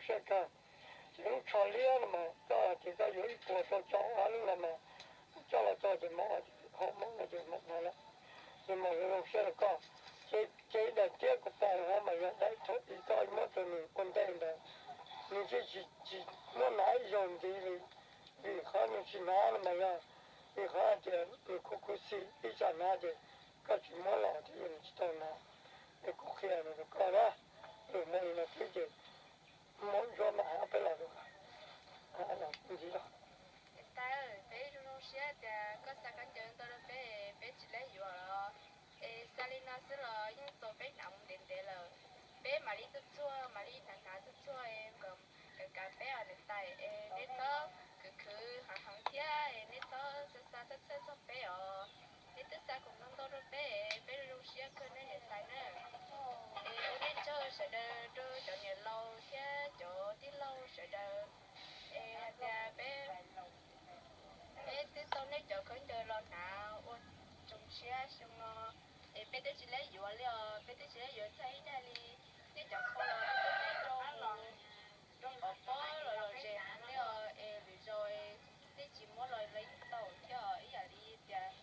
Siab kawg. Ces lub tsho liab no mas koj hais tias koj yuav ib puas rau cov ob lub no mas coj los tso ces mov, hom mov no ces mam hnav lawm. Ces mam zoo zoo siab rau koj. Ces daim tiab kuv pom hov mas yog daim thaum ub koj muab rau nws ua ntej ntawd, nws tsis, tsis muab hnav ib zaug ntxiv li, vim qhov nws tsis hnav no mas yog vim qhov hais tias nws khuv khuv xim, ib tsam hnav ces koj tsis muab los thiaj li nws tsis tau hnav. Es kuv qhia no rau koj na, lus muaj li no xwb ces muab ntsuab mam hais ob peb lo rau koj. Ntxiv los. Niam tais, peb zoo zoo siab tias koj xa khaub ncaws ntau rau peb, peb tsis laib yuav los. Es xa li no xwb los yeej txaus peb hnav mus ntev ntev lawm. Peb mam li tuaj txuag, mam li hnav hnav tuaj txuag es kom kav kav peb os niam tais. Es neb txhob khwv khwv heev heev thiab es neb txhob xa xa txhawj txhawj txog peb os. Neb twb xa khoom ntau ntau rau peb, peb zoo zoo siab kawg nej niam tais na. Es ua nej tsaug sawv daws rau cov niam laus thiab cov tij laug sawv daws. Es hais tias peb, peb twb tau nej cov khaub ncaws los hnav ua tsoom siab xyoo no. Es peb twb tsis laib yuav li os, peb twb tsis laib yuav txog ib daim li. Nej cov qhov los twb tau nej rau mus rau qhov pob los los zes heev li os. Es lwm zaus nej tsis muab los los yeej tau thiab os, ib yam li tias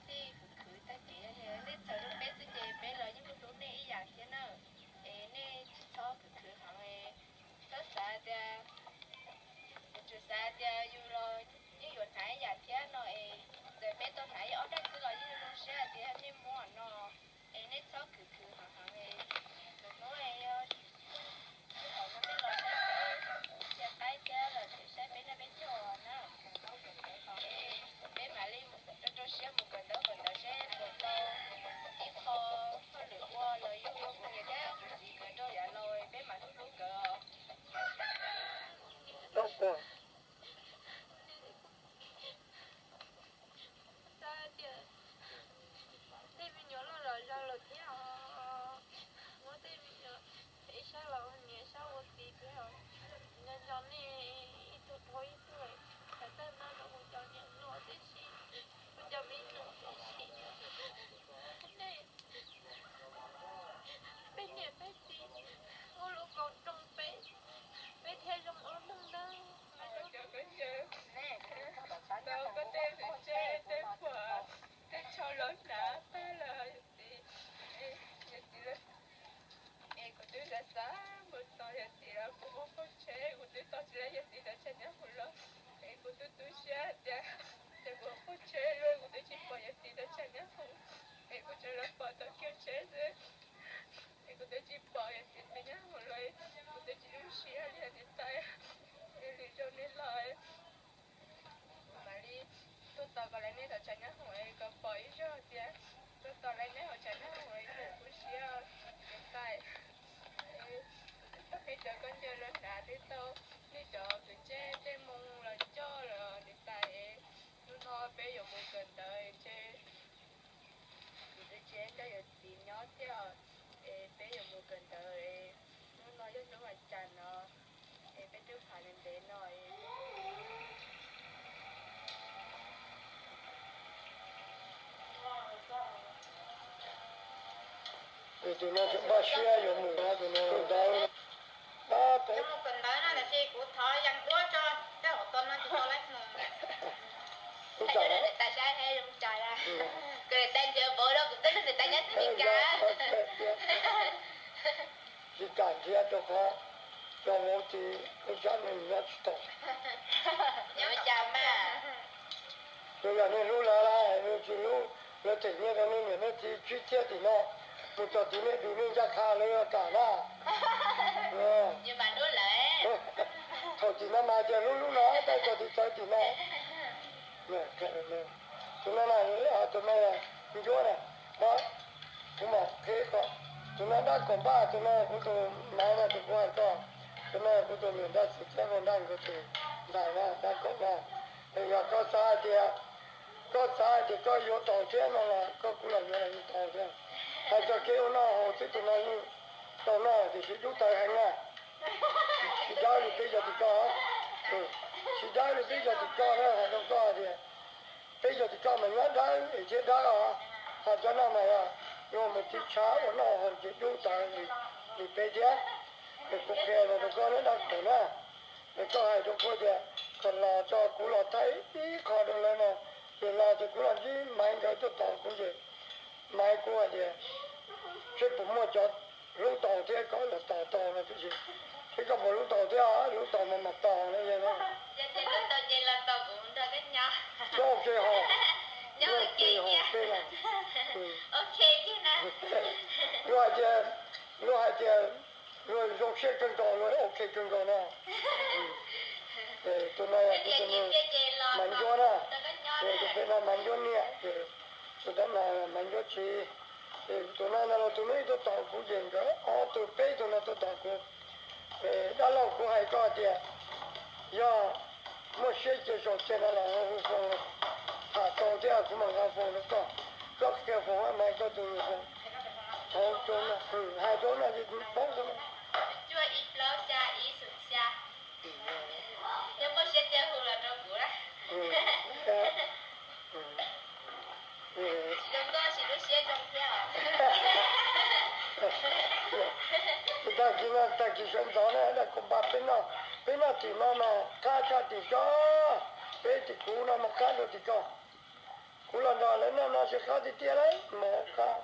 txij khwv khwv tag kev nej txhawm rau peb xwb ces peb los yeej hlub hlub nej ib yam thiab na. Es nej tsis txhob khwv khwv heev es txhob xav tias, tsuas xav tias yus los yeej yuav hnav ib yam thiab no es txawm peb tau hnav ib ob daim xwb los yeej zoo siab tias nej muab no. Es nej txhob khwv khwv heev heev es tus hnub es yog tsis tau no nej los saib peb, cia qaib thiab los tseem saib peb noj peb caug na. Es peb mam li rau rau siab mus kawm ntawv kawm ntawv seb puas tau ib qho hauj lwm ua los yog ua kuv niam thiab kuv txiv nkawd rau yav laus peb mam hlub hlub nkawd. Xav tias tej me nyuam loj los zoo lawm thiab os, muab tej me nyuam ib sab los niam ib sab ua txiv thiab os. Nco nco nej ib tug dhau ib tug, txawm txawj no rau kuv cov niam hluas tib si, kuv cov me nyuam tib si. Nej, peb niam peb txiv ua lub kaus nroog peb, peb thiaj zoo ua neeg ntag. Tau koj tej tus tseb tej phuam tej tsho los hnav tag lawm yawm txiv, yawm txiv lawm. Es kuv twb xav xav mus tos yawm txiv los kuv muaj phooj tsheb, kuv twb tos tsis tau yawm txiv ntawd tsam nyab mus los. Es kuv twb tu siab tias, ces kuv phooj tsheb los kuv twb tsis pom yawm txiv ntawd tsam nyab mus. Es kuv tsuas los pom tau kiag tsheb xwb. Es kuv twb tsis pom yawm txiv ntawd nyab mus los, kuv twb tsis zoo siab li niam tais. Es lwm zaus nej los kuv mam li tuaj tos kom lawv nej tau tsam nyab mus es kom pom ib zaug tias tuaj tos lawv nej hauv tsam nyab mus es kuv tu siab niam tais. Kuv twb tau qhib cov khaub ncaws los hnav, twb tau nej cov kwv txhiaj tej moo los coj los niam tais. Hnub no peb yuav mus kawm ntawv ces kuv twb tsis nrog yawm txiv nyob thiab, es peb yuav mus kawm ntawv. Hnub no yog hnub vas cas no, es peb twb phav ntev ntev no. Tus no tseem npaj siab yuav mus, tus no ntawd. Mus kawm ntawv no tiam sis kuv thov yees duab tso, tej zaum tus no tsis tau lawm. Kuv niam tais saib zoo cas, kuv niam tais nrhiav vauv rau kuv twb nrog niam tais nyob txij Meskas. Tsis kam nrhiav rau qhov cov vauv ces kuv nrhiav nws nyob tsis tau. Nyob cas mas. Tsuas yog nej hlub lawv, lawv tsis hlub, lawv tseem nyiag rau nej niam nej txiv tsib txhiab tim no, mus txog tim nej dub nej ncaj qha lawv yuav kam na. Thaum tim no mas tias hlub hlub no, tab txog tim txawv tim no. Tus no na, tus no ntsuab na, kuv mam qhia kom, tus no dab kom npaj, tus no kuv tus maiv na, tus kuv hais koj, tus no kuv tus niam nrog txiv thiab ua nrog nkawd tus ntxhais na, dab kom na. Es yog koj xav hais tias, koj xav hais tias koj yuav tau thiab no los koj kuj los yuav los yuav tau thiab. Hais txog kev ua noj haus xwb tus no yeej tau noj tiam sis dub tawv heev na. Tsis dawb li peb cov tim koj, tsis dawb li peb cov tim koj na, hais rau koj tias peb cov tim koj mas nyob dawb es thiab dawb os. Ho cov no mas yog luag mus tiv tshav ua noj haus ces dub tawv li peb thiab. Es kuv qhia no rau koj na, dab thaum na, es koj hais rau kuv tias kom los tso kuv los thaij ib qho rau lawv no, ces los ces kuv los ntsib Maiv nkawd tuaj tos kuv ces Maiv kuv hais tias seb puas muaj cov hlub tau thiab kom los tos tau no tiam sis, seb koj puas hlub tau thiab, hlub tau mas mam tos no. Koj ok ho, koj ok ho peb los. Luag hais tias, luag hais tias luag zoo siab kawg nkaus, luag ok kawg nkaus na. Tus no yog tus Maiv Ncuab na, tus pem no Maiv Ncuab niam, tus tab no Maiv Ncuab txiv. Tus no ntag los tus no ib tuaj tos kuv ces nkawd ob tug peb tug no tuaj tos kuv. Dab laug, kuv hais koj tias yog muaj siab cia zaum cia no los hu foos, tham tau thiab kuv mam nqa foos rau koj, koj qhia foos mas koj tus foos. Hais rau no ces paub xwb. Cuaj ib plaub xya ib xoom xya. Yog muaj siab cia hu los rau kuv na. Tag kis no, tag kis sawv ntxov na, kuv npaj peb noj, peb noj tim no mas qab tshaj tim tso, peb tim kuv no mas qab dua tim tso. Kuv los nrog lawv noj no tsis qab tiag tiag lauj, mas qab.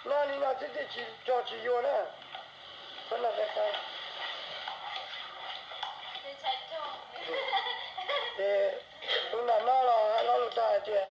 Noj li no thiaj thiaj tsis tso tsis yuag na. Koj noj qab qab. Ces tus nram no los hais lo lus tag hais tias